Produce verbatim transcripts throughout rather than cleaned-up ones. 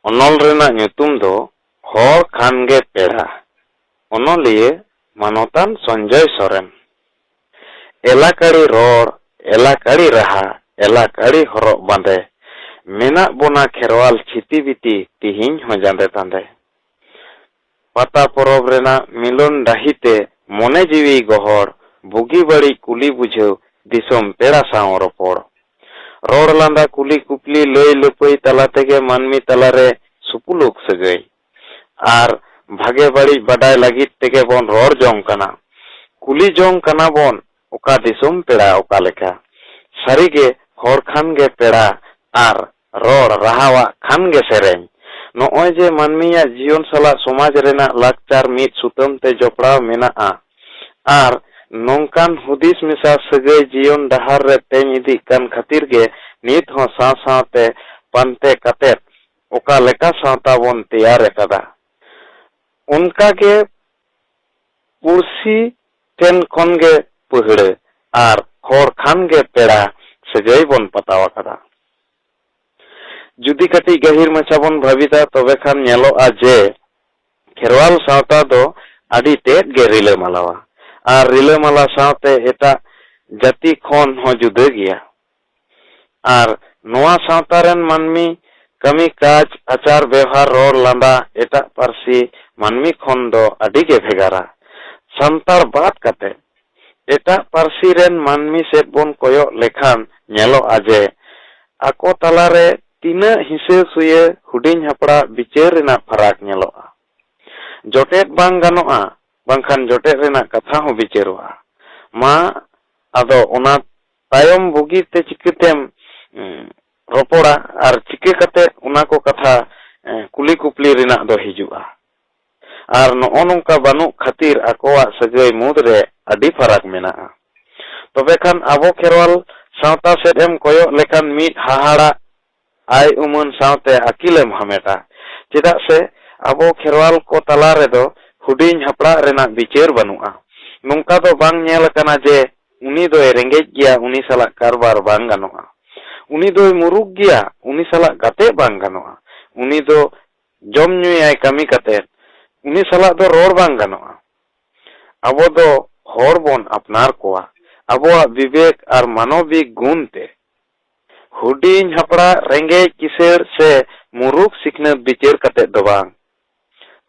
ᱚᱱᱚᱞ ᱨᱮᱱᱟᱜ ᱧᱩᱛᱩᱢ ᱫᱚ ᱦᱚᱲ ᱠᱷᱟᱱ ᱜᱮ ᱯᱮᱲᱟ᱾ ᱚᱱᱚᱞᱤᱭᱟᱹ ᱢᱟᱱᱚᱛᱟᱱ ᱥᱚᱧᱡᱚᱭ ᱥᱚᱨᱮᱱ᱾ ᱮᱞᱟᱠᱟᱲᱤ ᱨᱚᱲ, ᱮᱞᱟᱠᱟᱲᱤ ᱨᱟᱦᱟ, ᱮᱞᱟᱠᱟᱲᱤ ᱦᱚᱨᱚᱜ ᱵᱟᱸᱫᱮ᱾ ᱢᱮᱱᱟᱜ ᱵᱚᱱᱟ ᱠᱷᱮᱨᱣᱟᱞ ᱪᱷᱤᱛᱤ ᱵᱤᱛᱤ, ᱛᱤᱦᱤᱧ ᱦᱚᱸ ᱡᱟᱸᱫᱮ ᱛᱟᱸᱫᱮ᱾ ᱯᱟᱛᱟ ᱯᱚᱨᱚᱵᱽ ᱨᱮᱱᱟᱜ ᱢᱤᱞᱚᱱ ᱰᱟᱹᱦᱤ ᱛᱮ ᱢᱚᱱᱮ ᱡᱤᱣᱤ ᱜᱚᱦᱚᱲ, ᱵᱩᱜᱤ ᱵᱟᱹᱲᱤᱡ ᱠᱩᱞᱤ ᱵᱩᱡᱷᱟᱹᱣ, ᱫᱤᱥᱚᱢ ᱯᱮᱲᱟ ᱥᱟᱶ ᱨᱚᱯᱚᱲ᱾ ᱨᱚᱲ ᱞᱟᱸᱫᱟ ᱠᱩᱞᱤ ᱠᱩᱯᱞᱤ ᱞᱟᱹᱭ ᱞᱟᱹᱯᱟᱹᱭ ᱛᱟᱞᱟ ᱛᱮᱜᱮ ᱢᱟᱹᱱᱢᱤ ᱛᱟᱞᱟᱨᱮ ᱥᱩᱯᱩᱞᱩᱠ ᱥᱟᱹᱜᱟᱹᱭ᱾ ᱟᱨ ᱵᱷᱟᱜᱮ ᱵᱟᱹᱲᱤᱡ ᱵᱟᱰᱟᱭ ᱞᱟᱹᱜᱤᱫ ᱛᱮᱜᱮ ᱵᱚᱱ ᱨᱚᱲ ᱡᱚᱝ ᱠᱟᱱᱟ᱾ ᱠᱩᱞᱤ ᱡᱚᱝ ᱠᱟᱱᱟ ᱵᱚᱱ ᱚᱠᱟ ᱫᱤᱥᱚᱢ ᱯᱮᱲᱟ ᱚᱠᱟ ᱞᱮᱠᱟ᱾ ᱥᱟᱹᱨᱤᱜᱮ ᱦᱚᱲ ᱠᱷᱟᱱ ᱜᱮ ᱯᱮᱲᱟ ᱟᱨ ᱨᱚᱲ ᱨᱟᱦᱟᱣᱟᱜ ᱠᱷᱟᱱ ᱜᱮ ᱥᱮᱨᱮᱧ᱾ ᱱᱚᱜᱼᱚᱭ ᱡᱮ ᱢᱟᱹᱱᱢᱤᱭᱟᱜ ᱡᱤᱭᱚᱱ ᱥᱟᱞᱟᱜ ᱥᱚᱢᱟᱡᱽ ᱨᱮᱱᱟᱜ ᱞᱟᱠᱪᱟᱨ ᱢᱤᱫ ᱥᱩᱛᱟᱹᱢ ᱛᱮ ᱡᱚᱯᱲᱟᱣ ᱢᱮᱱᱟᱜᱼᱟ ᱟᱨ ᱱᱚᱝᱠᱟᱱ ᱦᱩᱫᱤᱥ ᱢᱮᱥᱟ ᱥᱟᱹᱜᱟᱹᱭ ᱡᱤᱭᱚᱱ ᱰᱟᱦᱟᱨ ᱨᱮ ᱛᱮᱧ ᱤᱫᱤᱜ ᱠᱟᱱ ᱠᱷᱟᱹᱛᱤᱨ ᱜᱮ ᱱᱤᱛ ᱦᱚᱸ ᱥᱟᱶ ᱥᱟᱶᱛᱮ ᱯᱟᱱᱛᱮ ᱠᱟᱛᱮᱫ ᱚᱠᱟ ᱞᱮᱠᱟ ᱥᱟᱶᱛᱟ ᱵᱚᱱ ᱛᱮᱭᱟᱨ ᱟᱠᱟᱫᱟ᱾ ᱚᱱᱠᱟ ᱜᱮ ᱯᱩᱲᱥᱤ ᱴᱷᱮᱱ ᱠᱷᱚᱱ ᱜᱮ ᱯᱟᱹᱦᱲᱟᱹ ᱟᱨ ᱦᱚᱲ ᱠᱷᱟᱱ ᱜᱮ ᱯᱮᱲᱟ ᱥᱟᱹᱜᱟᱹᱭ ᱵᱚᱱ ᱯᱟᱛᱟᱣ ᱟᱠᱟᱫᱟ᱾ ᱡᱩᱫᱤ ᱠᱟᱹᱴᱤᱡ ᱜᱟᱹᱦᱤᱨ ᱢᱟᱪᱷᱟ ᱵᱚᱱ ᱵᱷᱟᱹᱵᱤᱛᱟ, ᱛᱚᱵᱮ ᱠᱷᱟᱱ ᱧᱮᱞᱚᱜᱼᱟ ᱡᱮ ᱠᱷᱮᱨᱣᱟᱞ ᱥᱟᱶᱛᱟ ᱫᱚ ᱟᱹᱰᱤ ᱛᱮᱫ ᱜᱮ ᱨᱤᱞᱟᱹᱢᱟᱞᱟᱣᱟ ᱟᱨ ᱨᱤᱞᱟᱹᱢᱟᱞᱟ ᱥᱟᱶᱛᱮ ᱮᱴᱟᱜ ᱡᱟᱹᱛᱤ ᱠᱷᱚᱱ ᱦᱚᱸ ᱡᱩᱫᱟᱹ ᱜᱮᱭᱟ᱾ ᱟᱨ ᱱᱚᱣᱟ ᱥᱟᱶᱛᱟ ᱨᱮᱱ ᱢᱟᱹᱱᱢᱤ ᱠᱟᱹᱢᱤ ᱠᱟᱡᱽ, ᱟᱪᱟᱨ ᱵᱮᱣᱦᱟᱨ, ᱨᱚᱲ ᱞᱟᱸᱫᱟ ᱮᱴᱟᱜ ᱯᱟᱹᱨᱥᱤ ᱢᱟᱹᱱᱢᱤ ᱠᱷᱚᱱ ᱫᱚ ᱟᱹᱰᱤ ᱜᱮ ᱵᱷᱮᱜᱟᱨᱟ᱾ ᱥᱟᱱᱛᱟᱲ ᱵᱟᱫ ᱠᱟᱛᱮ ᱮᱴᱟᱜ ᱯᱟᱹᱨᱥᱤ ᱨᱮᱱ ᱢᱟᱹᱱᱢᱤ ᱥᱮᱫ ᱵᱚᱱ ᱠᱚᱭᱚᱜ ᱞᱮᱠᱷᱟᱱ ᱧᱮᱞᱚᱜᱼᱟ ᱡᱮ ᱟᱠᱚ ᱛᱟᱞᱟᱨᱮ ᱛᱤᱱᱟᱹᱜ ᱦᱤᱥᱟᱹ ᱥᱩᱭᱟᱹ ᱦᱩᱰᱤᱧ ᱦᱟᱯᱲᱟᱜ ᱵᱤᱪᱟᱹᱨ ᱨᱮᱱᱟᱜ ᱯᱷᱟᱨᱟᱠ ᱧᱮᱞᱚᱜᱼᱟ᱾ ᱡᱚᱴᱮᱫ ᱵᱟᱝ ᱜᱟᱱᱚᱜᱼᱟ, ᱵᱟᱝᱠᱷᱟᱱ ᱡᱚᱴᱮᱫ ᱨᱮᱱᱟᱜ ᱠᱟᱛᱷᱟ ᱦᱚᱸ ᱵᱤᱪᱟᱹᱨᱚᱜᱼᱟ᱾ ᱢᱟ ᱟᱫᱚ ᱚᱱᱟ ᱛᱟᱭᱚᱢ ᱵᱩᱜᱤ ᱛᱮ ᱪᱤᱠᱟᱹᱛᱮᱢ, ᱩᱸ, ᱨᱚᱯᱚᱲᱟ ᱟᱨ ᱪᱤᱠᱟᱹ ᱠᱟᱛᱮ ᱚᱱᱟ ᱠᱚ ᱠᱟᱛᱷᱟ, ᱮᱸ, ᱠᱩᱞᱤ ᱠᱩᱯᱞᱤ ᱨᱮᱱᱟᱜ ᱫᱚ ᱦᱤᱡᱩᱜᱼᱟ᱾ ᱟᱨ ᱱᱚᱜᱼᱚ ᱱᱚᱝᱠᱟ ᱵᱟᱹᱱᱩᱜ ᱠᱷᱟᱹᱛᱤᱨ ᱟᱠᱚᱣᱟᱜ ᱥᱟᱹᱜᱟᱹᱭ ᱢᱩᱫᱽ ᱨᱮ ᱟᱹᱰᱤ ᱯᱷᱟᱨᱟᱠ ᱢᱮᱱᱟᱜᱼᱟ᱾ ᱛᱚᱵᱮ ᱠᱷᱟᱱ ᱟᱵᱚ ᱠᱷᱮᱨᱣᱟᱞ ᱥᱟᱶᱛᱟ ᱥᱮᱫ ᱮᱢ ᱠᱚᱭᱚᱜ ᱞᱮᱠᱷᱟᱱ ᱢᱤᱫ ᱦᱟᱦᱟᱲᱟᱜ ᱟᱭ ᱩᱢᱟᱹᱱ ᱥᱟᱶᱛᱮ ᱟᱹᱠᱤᱞᱮᱢ ᱦᱟᱢᱮᱴᱟ᱾ ᱪᱮᱫᱟᱜ ᱥᱮ ᱟᱵᱚ ᱠᱷᱮᱨᱣᱟᱞ ᱠᱚ ᱛᱟᱞᱟ ᱨᱮᱫᱚ ᱦᱩᱰᱤᱧ ᱦᱟᱯᱲᱟᱜ ᱨᱮᱱᱟᱜ ᱵᱤᱪᱟᱹᱨ ᱵᱟᱹᱱᱩᱜᱼᱟ᱾ ᱱᱚᱝᱠᱟ ᱫᱚ ᱵᱟᱝ ᱧᱮᱞ ᱟᱠᱟᱱᱟ ᱡᱮ ᱩᱱᱤ ᱫᱚᱭ ᱨᱮᱸᱜᱮᱡ ᱜᱮᱭᱟ, ᱩᱱᱤ ᱥᱟᱞᱟᱜ ᱠᱟᱨᱵᱟᱨ ᱵᱟᱝ ᱜᱟᱱᱚᱜᱼᱟ᱾ ᱩᱱᱤ ᱫᱚᱭ ᱢᱩᱨᱩᱠ ᱜᱮᱭᱟ, ᱩᱱᱤ ᱥᱟᱞᱟᱜ ᱜᱟᱛᱮᱜ ᱵᱟᱝ ᱜᱟᱱᱚᱜᱼᱟ᱾ ᱩᱱᱤ ᱫᱚ ᱡᱚᱢ ᱧᱩᱭᱟᱭ ᱠᱟᱹᱢᱤ ᱠᱟᱛᱮ, ᱩᱱᱤ ᱥᱟᱞᱟᱜ ᱫᱚ ᱨᱚᱲ ᱵᱟᱝ ᱜᱟᱱᱚᱜᱼᱟ᱾ ᱟᱵᱚ ᱫᱚ ᱦᱚᱲ ᱵᱚᱱ ᱟᱯᱱᱟᱨ ᱠᱚᱣᱟ᱾ ᱟᱵᱚᱣᱟᱜ ᱵᱤᱵᱮᱠ ᱟᱨ ᱢᱟᱱᱚᱵᱤᱠ ᱜᱩᱱ ᱛᱮ᱾ ᱦᱩᱰᱤᱧ ᱦᱟᱯᱲᱟᱜ ᱨᱮᱸᱜᱮᱡ ᱠᱤᱥᱟᱹᱬ ᱥᱮ ᱢᱩᱨᱩᱠ ᱥᱤᱠᱷᱱᱟᱹᱛ ᱵᱤᱪᱟᱹᱨ ᱠᱟᱛᱮ ᱫᱚ ᱵᱟᱝ᱾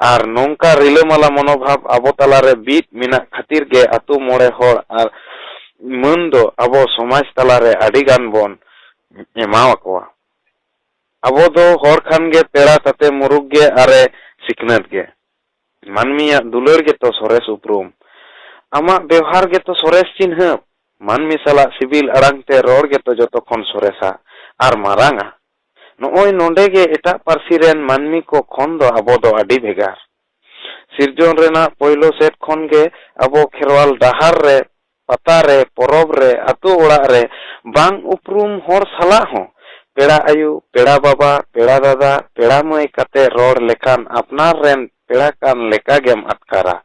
ᱟᱨ ᱱᱚᱝᱠᱟ ᱨᱤᱞᱟᱹᱢᱟᱞᱟ ᱢᱚᱱᱳᱵᱷᱟᱵ ᱟᱵᱚ ᱛᱟᱞᱟᱨᱮ ᱵᱤᱫ ᱢᱮᱱᱟᱜ ᱠᱷᱟᱹᱛᱤᱨ ᱜᱮ ᱟᱹᱛᱩ ᱢᱚᱬᱮ ᱦᱚᱲ ᱟᱨ ᱢᱟᱹᱱ ᱫᱚ ᱟᱵᱚ ᱥᱚᱢᱟᱡᱽ ᱛᱟᱞᱟᱨᱮ ᱟᱹᱰᱤ ᱜᱟᱱ ᱵᱚᱱ ᱮᱢᱟᱣᱟᱠᱚᱣᱟ᱾ ᱟᱵᱚ ᱫᱚ ᱦᱚᱲ ᱠᱷᱟᱱ ᱜᱮ ᱯᱮᱲᱟ ᱛᱟᱛᱮ ᱢᱩᱨᱩᱠ ᱜᱮ ᱟᱨᱮ ᱥᱤᱠᱷᱱᱟᱹᱛ ᱜᱮ᱾ ᱢᱟᱹᱱᱢᱤᱭᱟᱜ ᱫᱩᱞᱟᱹᱲ ᱜᱮᱛᱚ ᱥᱚᱨᱮᱥ ᱩᱯᱨᱩᱢ᱾ ᱟᱢᱟᱜ ᱵᱮᱣᱦᱟᱨ ᱜᱮᱛᱚ ᱥᱚᱨᱮᱥ ᱪᱤᱱᱦᱟᱹᱯ᱾ ᱢᱟᱹᱱᱢᱤ ᱥᱟᱞᱟᱜ ᱥᱤᱵᱤᱞ ᱟᱲᱟᱝ ᱛᱮ ᱨᱚᱲ ᱜᱮᱛᱚ ᱡᱚᱛᱚ ᱠᱷᱚᱱ ᱥᱚᱨᱮᱥᱟ ᱟᱨ ᱢᱟᱨᱟᱝᱟ᱾ ᱱᱚᱜᱼᱚᱭ ᱱᱚᱰᱮ ᱜᱮ ᱮᱴᱟᱜ ᱯᱟᱹᱨᱥᱤ ᱨᱮᱱ ᱢᱟᱹᱱᱢᱤ ᱠᱚ ᱠᱷᱚᱱ ᱫᱚ ᱟᱵᱚ ᱫᱚ ᱟᱹᱰᱤ ᱵᱷᱮᱜᱟᱨ᱾ ᱥᱤᱨᱡᱚᱱ ᱨᱮᱱᱟᱜ ᱯᱳᱭᱞᱳ ᱥᱮᱫ ᱠᱷᱚᱱ ᱜᱮ ᱟᱵᱚ ᱠᱷᱮᱨᱣᱟᱞ ᱰᱟᱦᱟᱨ ᱨᱮ, ᱯᱟᱛᱟ ᱨᱮ, ᱯᱚᱨᱚᱵᱽ ᱨᱮ, ᱟᱛᱳ ᱚᱲᱟᱜ ᱨᱮ, ᱵᱟᱝ ᱩᱯᱨᱩᱢ ᱦᱚᱲ ᱥᱟᱞᱟᱜ ᱦᱚᱸ ᱯᱮᱲᱟ ᱟᱭᱳ, ᱯᱮᱲᱟ ᱵᱟᱵᱟ, ᱯᱮᱲᱟ ᱫᱟᱫᱟ, ᱯᱮᱲᱟ ᱢᱟᱹᱭ ᱠᱟᱛᱮ ᱨᱚᱲ ᱞᱮᱠᱷᱟᱱ ᱟᱯᱱᱟᱨ ᱨᱮᱱ ᱯᱮᱲᱟ ᱠᱟᱱ ᱞᱮᱠᱟ ᱜᱮᱢ ᱟᱴᱠᱟᱨᱟ᱾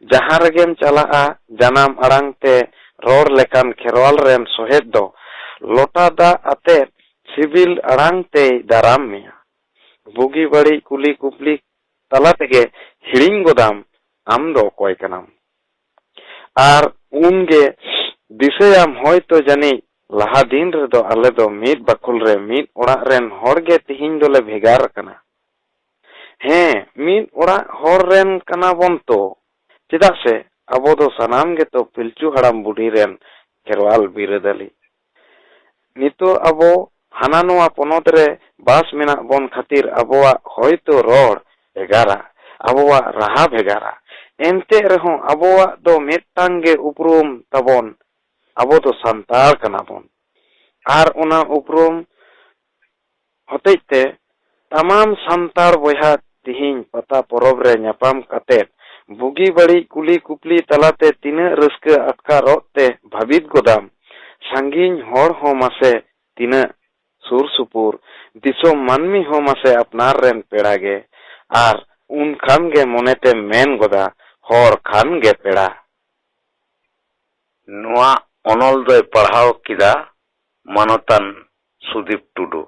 ᱡᱟᱦᱟᱸ ᱨᱮᱜᱮᱢ ᱪᱟᱞᱟᱜᱼᱟ, ᱡᱟᱱᱟᱢ ᱟᱲᱟᱝ ᱛᱮ ᱨᱚᱲ ᱞᱮᱠᱟᱱ ᱠᱷᱮᱨᱣᱟᱞ ᱨᱮᱱ ᱥᱚᱦᱮᱫ ᱫᱚ ᱞᱚᱴᱟ ᱫᱟᱜ ᱟᱛᱮ ᱥᱤᱵᱤᱞ ᱟᱲᱟᱝ ᱛᱮᱭ ᱫᱟᱨᱟᱢ ᱢᱮᱭᱟ᱾ ᱵᱩᱜᱤ ᱵᱟᱹᱲᱤᱡ ᱠᱩᱞᱤ ᱠᱩᱯᱞᱤ ᱛᱟᱞᱟ ᱛᱮᱜᱮ ᱦᱤᱲᱤᱧ ᱜᱚᱫᱟᱢ ᱟᱢ ᱫᱚ ᱚᱠᱚᱭ ᱠᱟᱱᱟᱢ᱾ ᱟᱨ ᱩᱱᱜᱮ ᱫᱤᱥᱟᱹᱭᱟᱢ, ᱦᱚᱭᱛᱚ ᱡᱟᱹᱱᱤᱡ ᱞᱟᱦᱟ ᱫᱤᱱ ᱨᱮᱫᱚ ᱟᱞᱮ ᱫᱚ ᱢᱤᱫ ᱵᱟᱠᱷᱳᱞ ᱨᱮ ᱢᱤᱫ ᱚᱲᱟᱜ ᱨᱮᱱ ᱦᱚᱲ ᱜᱮ ᱛᱤᱦᱤᱧ ᱫᱚᱞᱮ ᱵᱷᱮᱜᱟᱨ ᱟᱠᱟᱱᱟ᱾ ᱦᱮᱸ, ᱢᱤᱫ ᱚᱲᱟᱜ ᱦᱚᱲ ᱨᱮᱱ ᱠᱟᱱᱟ ᱵᱚᱱ ᱛᱚ, ᱪᱮᱫᱟᱜ ᱥᱮ ᱟᱵᱚ ᱫᱚ ᱥᱟᱱᱟᱢ ᱜᱮᱛᱚ ᱯᱤᱞᱪᱩ ᱦᱟᱲᱟᱢ ᱵᱩᱰᱷᱤ ᱨᱮᱱ ᱠᱷᱮᱨᱣᱟᱞ ᱵᱤᱨᱟᱹᱫᱟᱹᱞᱤ᱾ ᱱᱤᱛᱚᱜ ᱟᱵᱚ ᱦᱟᱱᱟ ᱱᱚᱣᱟ ᱯᱚᱱᱚᱛ ᱨᱮ ᱵᱟᱥ ᱢᱮᱱᱟᱜ ᱵᱚᱱ ᱠᱷᱟᱹᱛᱤᱨ ᱟᱵᱚᱣᱟᱜ ᱦᱚᱭᱛᱚ ᱨᱚᱲ ᱵᱷᱮᱜᱟᱨᱟ, ᱟᱵᱚᱣᱟᱜ ᱨᱟᱦᱟ ᱵᱷᱮᱜᱟᱨᱟ᱾ ᱮᱱᱛᱮ ᱨᱮᱦᱚᱸ ᱟᱵᱚᱣᱟᱜ ᱫᱚ ᱢᱤᱫᱴᱟᱝ ᱜᱮ ᱩᱯᱨᱩᱢ ᱛᱟᱵᱚᱱ, ᱟᱵᱚ ᱫᱚ ᱥᱟᱱᱛᱟᱲ ᱠᱟᱱᱟ ᱵᱚᱱ᱾ ᱟᱨ ᱚᱱᱟ ᱩᱯᱨᱩᱢ ᱦᱚᱛᱮᱡ ᱛᱮ ᱛᱟᱢᱟᱢ ᱥᱟᱱᱛᱟᱲ ᱵᱚᱭᱦᱟ ᱛᱤᱦᱤᱧ ᱯᱟᱛᱟ ᱯᱚᱨᱚᱵᱽ ᱨᱮ ᱧᱟᱯᱟᱢ ᱠᱟᱛᱮ ᱵᱩᱜᱤ ᱵᱟᱹᱲᱤᱡ ᱠᱩᱞᱤ ᱠᱩᱯᱞᱤ ᱛᱟᱞᱟᱛᱮ ᱛᱤᱱᱟᱹᱜ ᱨᱟᱹᱥᱠᱟᱹ ᱟᱴᱠᱟᱨᱚᱜ ᱛᱮ ᱵᱷᱟᱹᱵᱤᱛ ᱜᱚᱫᱟᱢ᱾ ᱥᱟᱺᱜᱤᱧ ᱦᱚᱲ ᱦᱚᱸ ᱢᱟᱥᱮ ᱛᱤᱱᱟᱹᱜ ᱥᱩᱨ ᱥᱩᱯᱩᱨ, ᱫᱤᱥᱚᱢ ᱢᱟᱹᱱᱢᱤ ᱦᱚᱸ ᱢᱟᱥᱮ ᱟᱯᱱᱟᱨ ᱨᱮᱱ ᱯᱮᱲᱟ ᱜᱮ᱾ ᱟᱨ ᱩᱱ ᱠᱷᱟᱱ ᱜᱮ ᱢᱚᱱᱮᱛᱮᱢ ᱢᱮᱱ ᱜᱚᱫᱟ, ᱦᱚᱲ ᱠᱷᱟᱱ ᱜᱮ ᱯᱮᱲᱟ᱾ ᱱᱚᱣᱟ ᱚᱱᱚᱞ ᱫᱚᱭ ᱯᱟᱲᱦᱟᱣ ᱠᱮᱫᱟ ᱢᱟᱱᱚᱛᱟᱱ ᱥᱩᱫᱤᱯ ᱴᱩᱰᱩ᱾